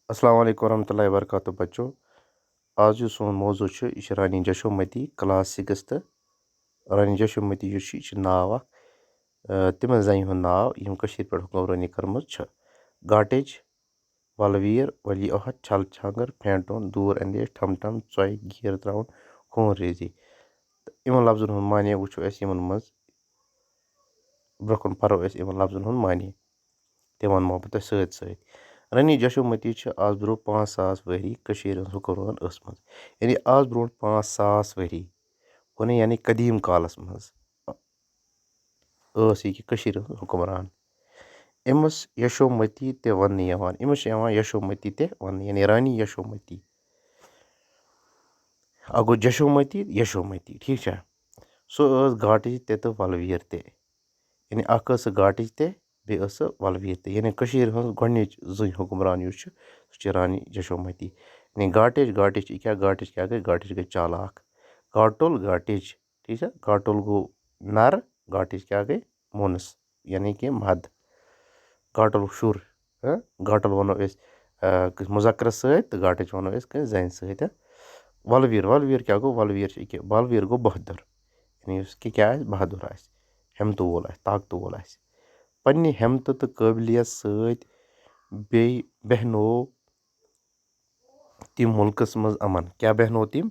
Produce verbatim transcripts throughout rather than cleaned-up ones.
السلام علیکم ورحمۃ اللہ وبرکاتہ بچو۔ آز یُس سون موضوع چھُ، یہِ چھُ رانی جشومتی، کلاس سِکِستھ۔ رانی جشومتی یُس چھُ، یہِ چھُ ناو اکھ، آ، تِمن زنہِ ہُنٛد ناو، یِم کٔشیٖرِ پٮ۪ٹھ حُکمرٲنی کٔرمٕژ چھِ۔ گاٹٕج، ولویر، ولی عہد، چھل چھانگر، پھینٹون، دوٗر اندیش، ٹھم ٹھم، ژۄیہِ، گیر تراوُن، خوٗن ریزی۔ تہٕ یِمن لفظن ہُنٛد معنی وٕچھو أسۍ یِمن منٛز۔ برٛونٛہہ کُن پرو أسۍ یِمن لفظن ہُنٛد معنی۔ تہِ وَنہٕ مو بہٕ تۄہہِ سۭتۍ سۭتۍ۔ رانی جشومتی چھِ آز برٛونٛہہ پانٛژھ ساس ؤری کٔشیٖرِ ہٕنٛز حُکمران ٲسمٕژ۔ یعنی آز برٛونٛٹھ پانٛژھ ساس ؤری، وَنہٕ یعنی قدیٖم کالَس منٛز ٲس یہِ کہِ کٔشیٖرِ ہٕنٛز حُکمران۔ أمِس یشومتی تہِ وَننہٕ یِوان، أمِس چھِ یِوان یشومتی تہِ وَننہٕ، یعنی رانی یشومتی۔ اَکھ گوٚو جشومتی، یشومتی، ٹھیٖک چھا؟ سۄ ٲس گاٹٕج تہِ تہٕ وَلویر تہِ۔ یعنی اَکھ ٲس سۄ گاٹٕج تہِ، بیٚیہِ ٲس سۄ وَلویر تہِ۔ یعنی کٔشیٖرِ ہٕنٛز گۄڈٕنِچ زٔنۍ حُکمران یُس چھُ، سُہ چھِ رانی جشومتی۔ یعنی گاٹٕج، گاٹٕج چھِ کیٛاہ؟ گاٹٕج کیٛاہ گٔے؟ گاٹٕج گٔے چالاک۔ گاٹُل، گاٹٕج، ٹھیٖک چھا؟ گاٹُل گوٚو نَر، گاٹٕج کیٛاہ گٔے؟ مونٕس، یعنی کہِ مَد۔ گاٹُل شُر، ہہ؟ گاٹُل وَنو أسۍ، آ، کٲنٛسہِ مُذکرَس سۭتۍ تہٕ گاٹٕج وَنو أسۍ کٲنٛسہِ زَنہِ سۭتۍ، ہہ؟ وَلویر، وَلویر کیٛاہ گوٚو؟ وَلویر چھِ أکیٛاہ، وَلویر گوٚو بہادُر۔ یعنی یُس کہِ کیٛاہ آسہِ؟ بہادُر آسہِ، ہٮ۪متہٕ وول آسہِ، طاقتہٕ وول آسہِ۔ پنٛنہِ ہٮ۪متہٕ تہٕ قٲبلیت سۭتۍ بیٚیہِ بیٚہنو تِم مُلکَس منٛز اَمَن۔ کیٛاہ بیٚہنو تِم؟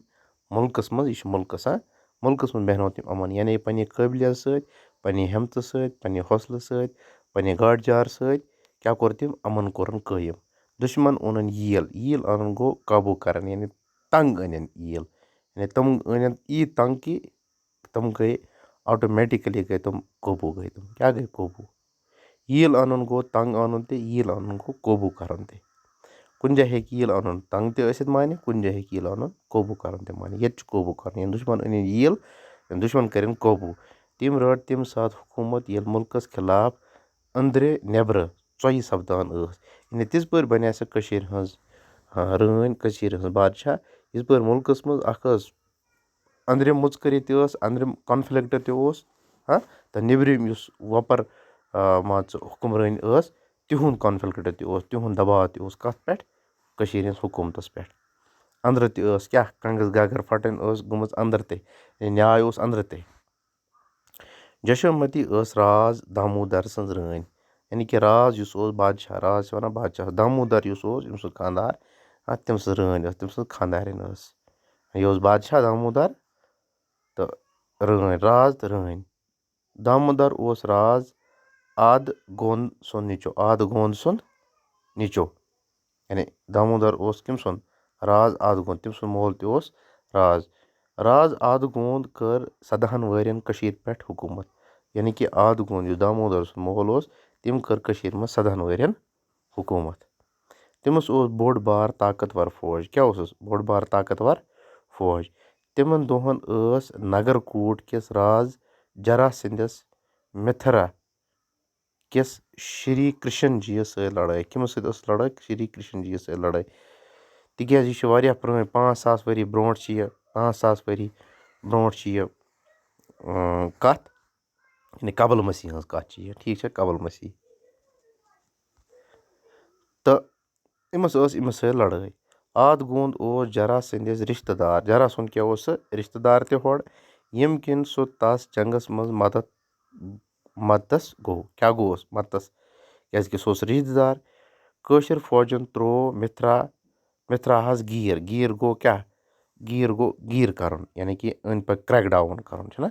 مُلکَس منٛز، یہِ چھُ مُلکَس، ہا؟ مُلکَس منٛز بیٚہنو تِم اَمَن۔ یعنی پنٛنہِ قٲبلیت سۭتۍ، پنٛنہِ ہٮ۪متہٕ سۭتۍ، پنٛنہِ حوصلہٕ سۭتۍ، پنٛنہِ گاڈٕ جارٕ سۭتۍ کیٛاہ کوٚر تِم؟ اَمَن کوٚرُن قٲیِم۔ دُشمَن اوٚنُن ییٖل۔ ییٖل اَنُن گوٚو قابوٗ کَرُن، یعنی تنٛگ أنِن ییٖل۔ یعنی تِم أنِن ییٖتۍ تنٛگ کہِ تِم گٔے، آٹومیٹِکٔلی گٔے تِم قوبوٗ گٔے تِم۔ کیٛاہ گٔے قوبوٗ؟ ییٖل اَنُن گوٚو تنٛگ اَنُن تہِ، ییٖل اَنُن گوٚو قوبوٗ کَرُن تہِ۔ کُنہِ جایہِ ہیٚکہِ ییٖل اَنُن تنٛگ تہِ ٲسِتھ معنی، کُنہِ جایہِ ہیٚکہِ ییٖل اَنُن قوبوٗ کَرُن تہِ معنی۔ ییٚتہِ چھُ قوبوٗ کَرُن، یعنی دُشمَن أنِن ییٖل، یعنی دُشمَن کَرن قوبوٗ۔ تِم رٔٹ تَمہِ ساتہٕ حکوٗمت، ییٚلہِ مُلکَس خلاف أنٛدرِ نٮ۪برٕ ژۄیہِ سَپدان ٲس۔ یعنی تِژھ پٲرۍ بَنے سۄ کٔشیٖرِ ہٕنٛز، آ، رٲنۍ، کٔشیٖرِ ہٕنٛز بادشاہ، یِتھ پٲرۍ مُلکَس منٛز اَکھ ٲس أنٛدرِم مُژکٔری تہِ ٲس، أنٛدرِم conflict تہِ اوس، ہاں، تہٕ نیٚبرِم یُس وۄپَر، آ، مان ژٕ حُکمرٲنی ٲس، تِہُنٛد conflict تہِ اوس، تِہُنٛد دباو تہِ اوس۔ کَتھ پٮ۪ٹھ؟ کٔشیٖرِ ہِنٛز حکوٗمتَس پٮ۪ٹھ۔ أنٛدرٕ تہِ ٲس کیٛاہ، کنٛگٕس گگر پھٹٕنۍ ٲس گٔمٕژ أنٛدرٕ تہِ، یعنی نیاے اوس أنٛدرٕ تہِ۔ جشومتی ٲس راز دامودر سٕنٛز رٲنۍ، یعنی کہِ راز یُس اوس بادشاہ، راز چھِ وَنان بادشاہ، دامودر یُس اوس أمۍ سُنٛد خانٛدار، ہاں، تٔمۍ سٕنٛز رٲنۍ ٲس، تٔمۍ سٕنٛز خانٛدارِنۍ ٲس۔ یہِ اوس بادشاہ دامودر تہٕ رٲنۍ، راز تہٕ رٲنۍ۔ دامودر اوس راز آدٕ گوند سُنٛد نیٚچو، آدٕ گوند سُنٛد نیٚچو۔ یعنی دامودر اوس کٔمۍ سُنٛد؟ راز آدٕ گوند، تٔمۍ سُنٛد مول تہِ اوس راز۔ راز آدٕ گوند کٔر سَداہَن ؤرین کٔشیٖرِ پٮ۪ٹھ حکوٗمت۔ یعنی کہِ آدٕ گوند یُس دامودر سُنٛد مول اوس، تٔمۍ کٔر کٔشیٖرِ منٛز سَداہَن ؤرین حکوٗمت۔ تٔمِس اوس بوٚڑ بار طاقتور فوج۔ کیٛاہ اوسُس؟ بوٚڑ بار طاقتور فوج۔ تِمن دۄہن ٲس نگر کوٹ کِس راز جرا سٕنٛدِس مِتھرا کِس شری کرشن جی یَس سۭتۍ لڑٲے۔ کٔمِس سۭتۍ ٲس لڑٲے؟ شری کرشن جی یَس سۭتۍ لڑٲے۔ تِکیٛازِ یہِ چھِ واریاہ پرٛٲنۍ، پانٛژھ ساس ؤری برٛونٛٹھ چھِ یہِ، پانٛژھ ساس ؤری برٛونٛٹھ چھِ یہِ، اۭں، کَتھ، یعنی قبل مسیح ہٕنٛز کَتھ چھِ یہِ، ٹھیٖک چھا؟ قبل مسیح۔ تہٕ أمِس ٲس أمِس سۭتۍ لڑٲے۔ آد گوند اوس جرا سٕنٛدِس رِشتہٕ دار۔ جرا سُنٛد کیٛاہ اوس سُہ؟ رِشتہٕ دار تہِ ہورٕ، ییٚمہِ کِنۍ سُہ تَس جنگس منٛز مدد، مددس گوٚو۔ کیٛاہ گوٚوس مددس؟ کیٛازِ کہِ سُہ اوس رِشتہٕ دار۔ کٲشِر فوجن ترٛوو مِتھرا، مِتھراہس گیٖر۔ گیٖر گوٚو کیٛاہ؟ گیٖر گوٚو گیٖر کرُن، یعنی کہِ أنٛدۍ پٔکۍ crack down کرُن، چھُنہ؟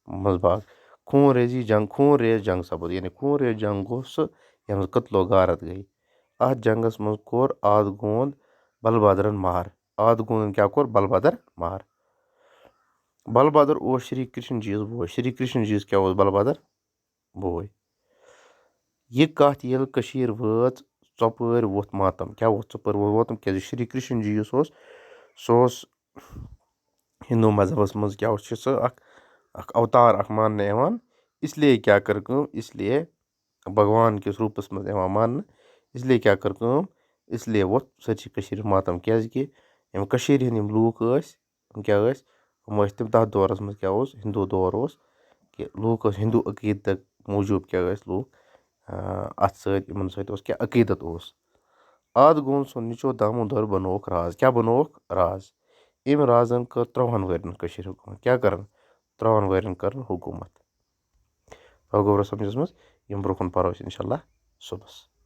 منٛز باگ۔ خوٗن ریزی جنگ، خوٗن ریز جنگ سپُد، یعنی خوٗن ریز جنگ گوٚو سُہ، یَتھ منٛز قتل و غارت گٔے۔ اَتھ جنگس منٛز کوٚر آد گوند بلبادرن مار۔ آد گوندن کیٛاہ کوٚر؟ بلبادر مار۔ بلبادر اوس شری کرشن جیس بوے۔ شری کرشن جیس کیٛاہ اوس؟ بلبادر بوے۔ یہِ کتھ ییٚلہِ کٔشیٖر وٲژ، ژۄپٲرۍ ووٚتھ ماتم۔ کیٛاہ ووٚتھ ژۄپٲرۍ ووٚتھ ماتم؟ کیٛازِ شری کرشن جی یُس اوس، سُہ اوس ہندو مذہبس منٛز کیٛاہ اوس، چھُ سُہ اکھ، اکھ اوتار اکھ ماننہٕ یِوان۔ اس لیے کیٛاہ کٔر کٲم؟ اس لیے بھگوان کِس روٗپس منٛز یِوان ماننہٕ۔ اس لیے کیٛاہ کٔر کٲم؟ اس لیے ووٚتھ سٲرسٕے کٔشیٖرِ ماتم، کیٛازِ کہِ یِم کٔشیٖرِ ہٕنٛدۍ یِم لوٗکھ ٲسۍ، یِم کیٛاہ ٲسۍ؟ یِم ٲسۍ تِم، تَتھ دورَس منٛز کیٛاہ اوس؟ ہِندوٗ دور اوس، کہِ لوٗکھ ٲسۍ ہِندوٗ عقیٖدتہٕ موٗجوٗب، کیٛاہ ٲسۍ لوٗکھ، آ، اَتھ سۭتۍ، یِمَن سۭتۍ اوس کیٛاہ عقیٖدت اوس۔ آدٕ گوٚو سُہ نِچو دامودر بنووُکھ راز۔ کیٛاہ بنووُکھ؟ راز۔ أمۍ رازن کٔر ترٛۆہن ؤرین کٔشیٖرِ حکوٗمت۔ کیٛاہ کٔرٕن؟ ترٛۆہن ؤرین کٔرٕن حکوٗمت۔ تۄہہِ گوٚو سمجھس منٛز؟ یِم برٛونٛہہ کُن پرو أسۍ انشاءاللہ صُبحس۔